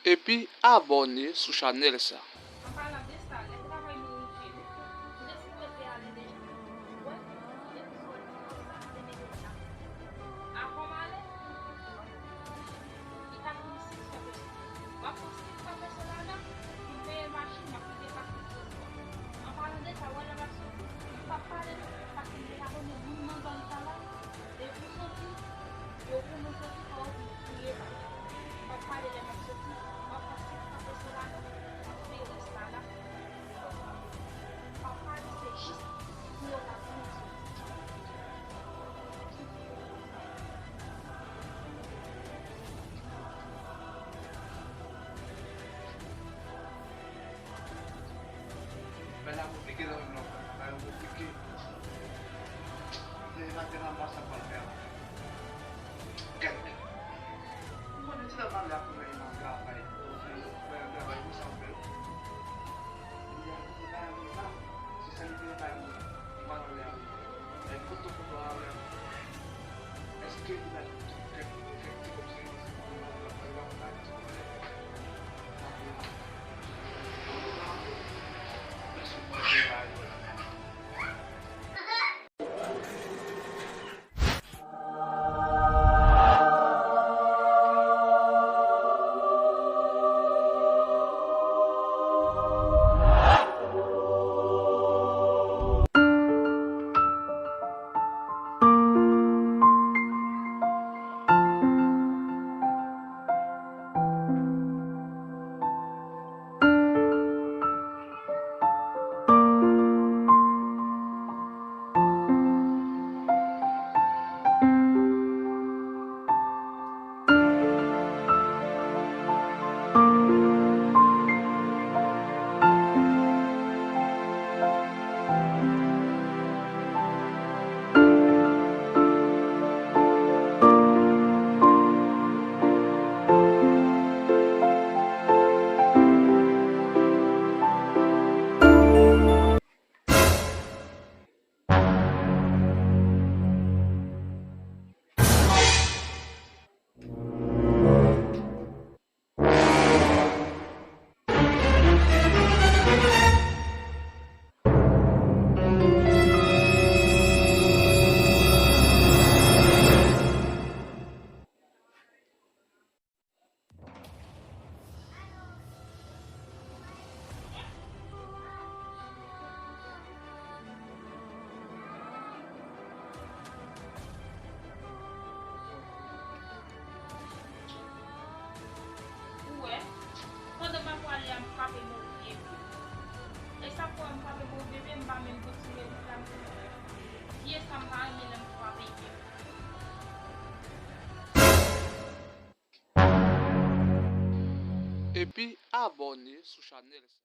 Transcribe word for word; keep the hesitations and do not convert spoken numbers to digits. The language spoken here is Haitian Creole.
Epi abòne sou chanèl sa. An palan de sa, lè travay nou rive, nou te sipoze ale deja. Ou wè, depi sou lè konsa, te mete la. Avan m ale, li ta fini sis fwa peso. M ap pran sis fwa peso ladan, pou m peye machin, m ap kite pase sou swa. An palan de sa, ou wè lè m ap soti, m p ap pale non, paske m deja konnen moun nan zòn sa la, depi w soti, yo pou nou soti, fò w vin fouye pa. M p ap pale lè m ap soti, m ap pran sis fwa peso ladan, m ap peye rès la la. M p ap pale, se jis pou yo ka pou nou soti. Bagay la konplike zanmi m nan, bagay yo konplike. Se maten nan mwa sa pral fè a. Kèt. Ou konnen ti lè m ale ak ou nan travay, ou fè travay pou sa ou fè. Li a kite bagay mwen la, se sa li te bay mwen, li pa nan lè a. Mwen kote kote a lè. Èske li bay tout kèk kèk ti kòb se li se pou mwen la pa la pa la. Ou wè, pandan m ap prale a, m frape move pye. E sa fè m frape move pye, m pa menm kontinye wout la, m konn fè. Vye sa m pa renmen lè m frape pye. Epi abòne sou chanèl sa.